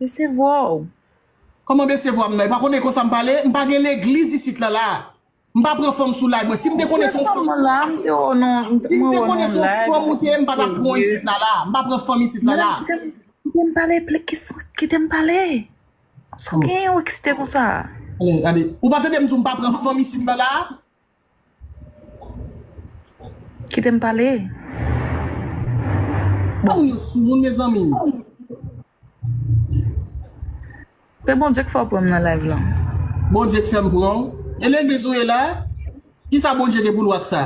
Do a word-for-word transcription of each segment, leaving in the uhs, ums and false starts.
Resevwa w. Kòman bese vwa m nan? E pa konnen konsa m pale? M pa gen legliz isit la la. M pa pran fanm sou live mwen. Si m te konnen se yon fanm, Mwen la, m te wè w nan, si m mwen te wè w konnen nan se yon live. fanm ou te ye, m pa t ap pran w isit la la. M pa pran fanm isit la la. Kite m, kite m pale, ple- kite m pale. Sa w genyen w eksite konsa? Gade, gade. Ou pa tande m di w m pa pran fanm isit la la? Kite m pale. Bon, moun yo sou moun, mezanmi. Se Bondye k fè w pran m nan live lan. Bondye k fè m pran w. E legliz ou ye la? Kisa Bondye gen pou l wè ak sa?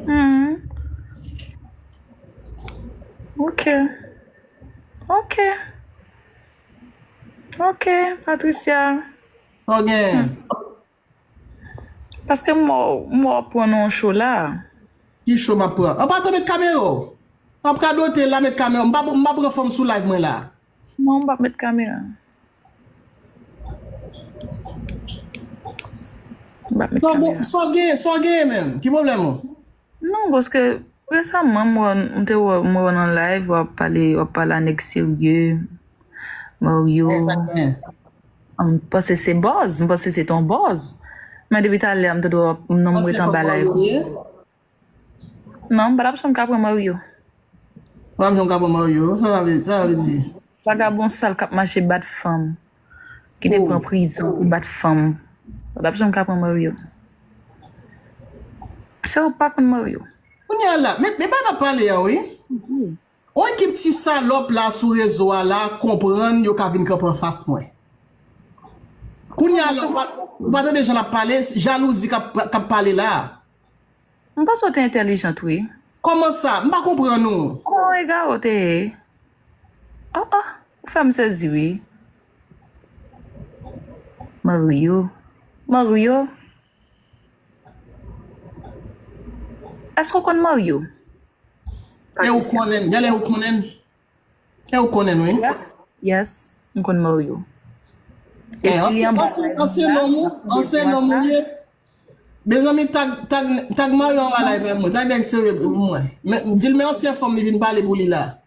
Hmm. Ok. Ok. Ok, Patricia. Sa w gen? Paske m wè w, m wè w pran nan yon cho la. Ki cho m ap pran? An pa t met kamera w. M ap radote la, met kamera. M pa, m pa pran fanm sou live mwen la. Non, m p ap met kamera. M p ap met Sa w kamera. Sa w gen, sa w gen menm? Ki pwoblèm ou? Non, paske resaman m wè, m te wè, m wè w nan live, w ap pale, w ap pale a nèg serye, Mario. Sa gen. M panse se buzz, m panse se ton buzz. Men depi talè a m tande w ap, non, m ret anba live. Non, m pa t ap janm ka pran Mario. Pran yon ka pran Mario, sa vle, sa vle di. Vagabon sal k ap mache bat fanm, ki te pran prizon pou bat fanm. Pa t ap janm ka pran Mario. Se ou pa konn Mario. Kounye a la, men, men pa n ap pale a, wi. Yon ekip ti salòp la sou rezo a la, konprann yo ka vin kanpe anfas mwen. Kounye a la, ou pa, ou pa tande jan l ap pale, jalouzi k ap, k ap pale la. M panse w te entèlijan tou, wi. Kòman sa? M pa konprann ou. Kòman w egare w te ye? Oh, oh, ou fè m sezi, wi. Mario. Mario. Èske w konn Mario? E ou konnen, genlè ou konnen. E ou konnen, wi. Yes, yes, m konn Mario. E ansyen, ansyen, ansyen nonm ou, ansyen nonm ou ye. Mezanmi, tag, tag, tag Mario anba live mwen. Tag nèg serye pou mwen. Men, di l men ansyen fanm li vin pale pou li la.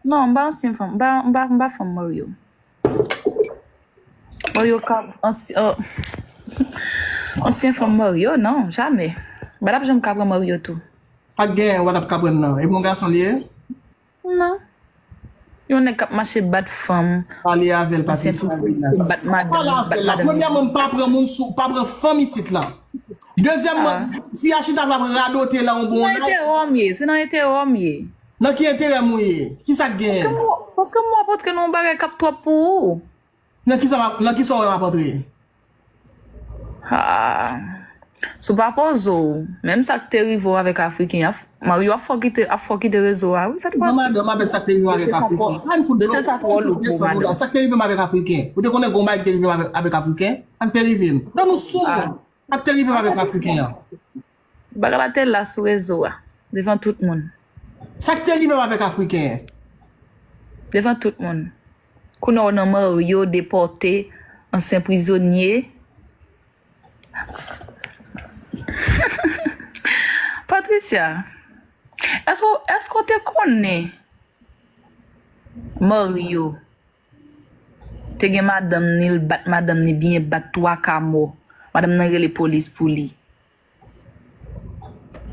Non, m pa ansyen fanm. M pa, m pa, m pa fanm Mario. Mario ka, ansyen, ansyen fanm Mario, non, jamè. M pa t ap janm ka pran Mario tou. Pa t gen, ou pa t ap ka pran nan. E bon gason li ye? Non. Yon nèg k ap mache bat fanm. Pale avè l, Patricia. Bat madanm. Pale avè l la. Premyèman, m pa pran moun sou, pa pran fanm isit la. Dezyèmman, fi a chita la ap radote la yon bon laj. Se nan enterè w m ye, se nan enterè w m ye. Nan ki enterè m ou ye? Kisa k genyen? Paske m wè w ap antre nan yon bagay k ap twòp pou ou. Nan kisa, nan kisa w wè m ap antre? Ah. Si w pa poze w, menm sa k te rive w avèk Afriken an, Mario ap fè w kite, ap fè w kite rezo a, wi, sa te pase. Madanm, avèk sa k te rive avèk Afriken an. An fout de sa twò lou pou madanm. Sa k te rive m avèk Afriken. Ou te konnen gon bagay ki te rive m avèk, avèk Afriken? Sa k te rive m. Tann ou sou mwen. Sa k te rive m avèk Afriken an. Bagay la te la sou rezo a, devan tout moun. Sa k te rive m avèk Afriken an. Devan tout moun. Kounye a w nan Mario, depòte, ansyen prizonye. Patricia, èske, èske w te konnen Mario te gen madanm ni, l bat madanm ni byen bat twa ka mò. Madanm nan rele polis pou li.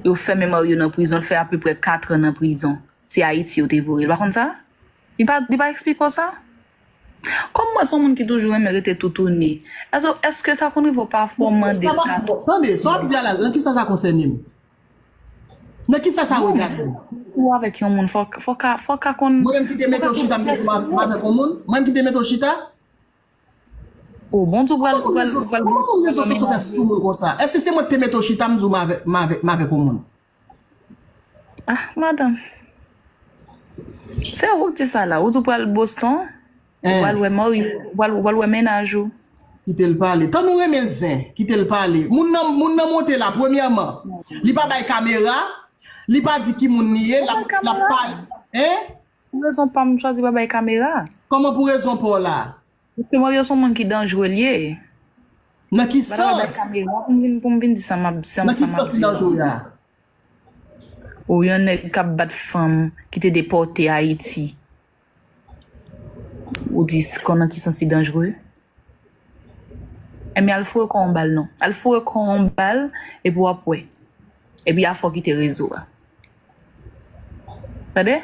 Yo fèmen Mario nan prizon, l fè apeprè kat an nan prizon. Se Ayiti yo te voye l. Ou pa konn sa? Li pa, li pa eksplike w sa? Kòm mwen se yon moun ki toujou renmen rete toutouni, èske, èske sa konn rive w pafwa w mande kado? Tande, sa w ap di a la, nan kisa sa konsène m? Nan kisa sa regade m? Ou avèk yon moun, fò, fò ka, fò ka konn. Mwen menm ki te mete w chita, m te di m avèk yon moun? Mwen menm ki te mete w chita? O, bon, ou pral, ou pral, ou pral. Kòman moun rezo sosyo fè sou moun konsa? Èske se mwen ki te mete w chita, m di w m avèk, m avèk, m avèk yon moun? Ah, madanm. Se ou k di sa la. Ou di w pral Boston, ou pral wè Mario, ou pral, ou pral wè mennaj ou. Kite l pale. Tann ou renmen zen, kite l pale. Moun nan, moun nan monte la, premyèman, li pa bay kamera, li pa di ki moun li ye, l ap, l ap pale. Hein? Pou rezon pa m, m chwazi pa bay kamera. Kòman pou rezon pa w la? Paske Mario se yon moun ki danjre l ye. Nan ki sans? Pou m vin, pou m vin di sa m ap, sa m ap di la. Nan ki sans li danjre a? Ou yon nèg k ap bat fanm ki te depòte Ayiti. ou di s- konn nan ki sans li danjre. Enben, al foure kò w yon bal non. Al foure kò w yon bal, epi w ap wè. Epi afè w kite rezo a. Tande?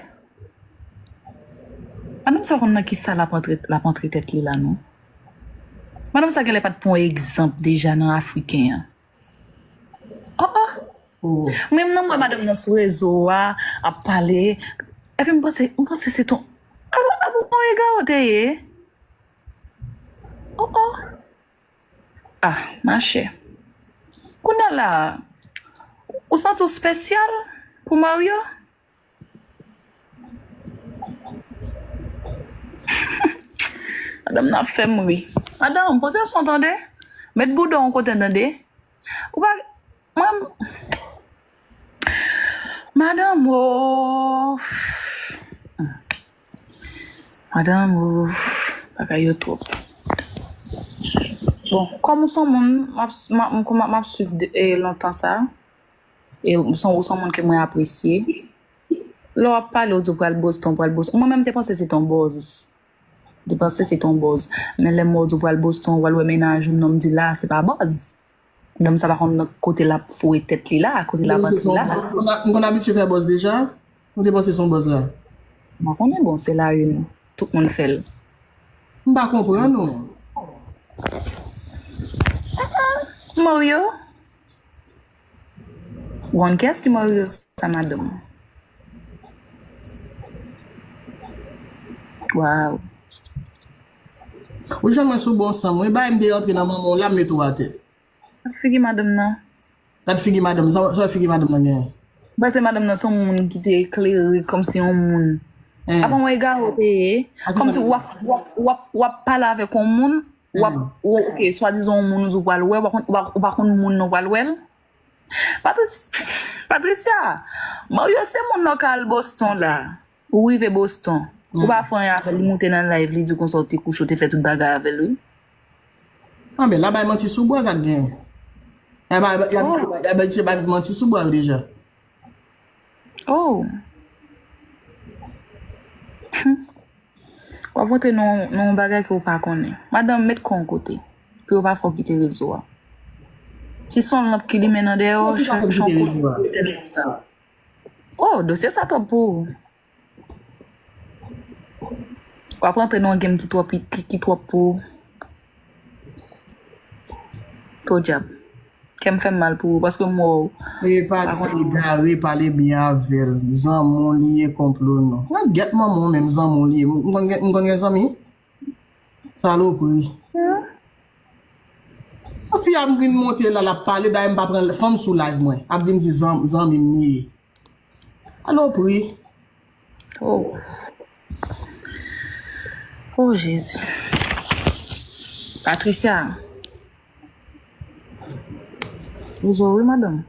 Madanm sa konn nan kisa l ap antre, l ap antre tèt li la non. Madanm sa genlè pa t pran egzanp deja nan Afriken an. Oh, oh. Mwen menm nan m wè madanm nan sou rezo a ap pale. Epi m panse, m panse se ton. Abo, abo, on egare w te ye. Oh, oh. Ah, machè. Kounye a la, ou santi w espesyal pou Mario? Madanm nan ap fè m ri. Madanm, poze sou tande. Met bouda w yon kote tande. Ou pa, mwen, madanm, oh. Madanm, oh. Bagay yo twòp. Bon, kòm ou se yon moun, m ap, m ap, m ap, m ap swiv de- e, lontan sa. E ou se yon, ou se yon moun ke mwen apresye. Lè w ap pale, ou di w pral Boston, pral Boston. Mwen menm, m te panse se ton bòz. M te panse se ton bòz. Men lè m wè w di w pral Boston, w al wè mennaj ou, non, m di la, se pa bòz. Madanm sa pa konn nan kote l ap foure tèt li la, kote l ap antre la. M konn, m konn abitye fè bòz deja. Ou te panse se yon bòz la? M pa konnen, bon, se la une. Tout moun fè l. M pa konprann ou. Mario? Ou konn kiyès ki Mario sa, madanm? Waw. Ou jwenn mwen sou bon san m. Wi, bay m de antre nan manman w la, m mete w atè. Gad figi madanm nan. Gad figi madanm, sa, sa figi madanm nan genyen? Paske madanm nan se yon moun ki te eklere, kòmsi yon moun. Apa yon egare w te ye? Kòmsi w ap, w ap, w ap, w ap pale avèk yon moun, w ap, w, ok, swadizan yon moun ou di w pral wè, w pa konn, w pa, w pa konn moun nan w pral wè l. Patricia, Mario se moun nan w ka al Boston la. Ou rive Boston. Ou pa fè anyen avè l, li moute nan live, li di konsa w te kouche, w te fè tout bagay avè l, wi. Anben, l ap bay manti sou bwaz ak gen. Y ap bay, y ap, y ap bay manti sou bwaz deja. Oh. W ap rantre nan, nan yon bagay ke w pa konnen. Madanm, met kò w yon kote. Pou yo pa fè w kite rezo a. Si se yon lanp ki limen nan dèyè w, chan, chan kote. Oh, dosye sa twòp pou ou. W ap rantre nan yon game ki twòp, ki, ki twòp pou ou. Podyab. Kè m fè m mal pou ou, paske m wè w. E pati egare, pale byen avè l. Zanmi w li ye, konplo non. Nan gèt manman w menm, zanmi w li ye. M konn gen, m konn gen zanmi? Salopri. Fi a m vin monte la, l ap pale, dayè m pa pran fanm sou live mwen. Ap vin di zan-, zanmi m li ye. Salopri. Oh. Oh, Jezi. Patricia. Ou zo wi, madanm.